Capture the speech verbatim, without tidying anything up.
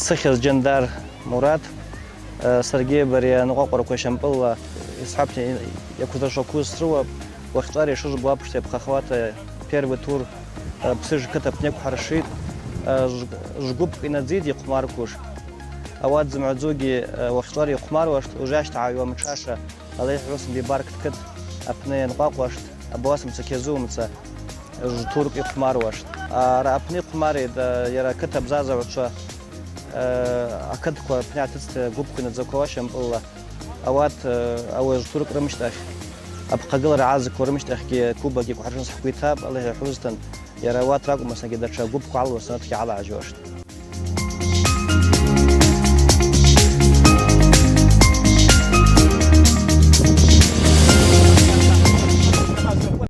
Сыхьыз Джандар Мурат, э, саргьи бари анкъвакъвраква щампӏылла йсхӏвапӏта йаквзыршаквуз срыуапӏ. Уахьчӏвара йшыжвбу апшта йапхъахуата первый тур, э, Псыж кыт апны йаквхӏыршитӏ. Э, жв-, жвгвыпкъ йнадзитӏ йхъвмарквуш. Ауат зымгӏвадзугьи, э, уахьчӏвара йхъвмаруаштӏ, уже ащтагӏайуа мтшаша Алыхьи Хӏвсин Бибарк кыт апны йанкъвакъвуаштӏ, абуасамца кьазумца жв-туркӏ йхъвмаруаштӏ. Араъа апны йхъвмаритӏ, э, йара кыт абзазагӏвчва, э, акытква апны йгӏатыцӏта гвыпкъ йнадзаквауа щампӏылла. Ауат, э, ауи жв-туркӏ рымщтахь, апхъагылара гӏазикву рымщтахьгьи кубокгьи кӏвхӏыршын схӏыквитапӏ, Алыхьи Хӏвзтын, йара ауат ракӏвмасангьи датша гвыпквагьи алалра санаткӏгьи гӏалажьуаштӏ.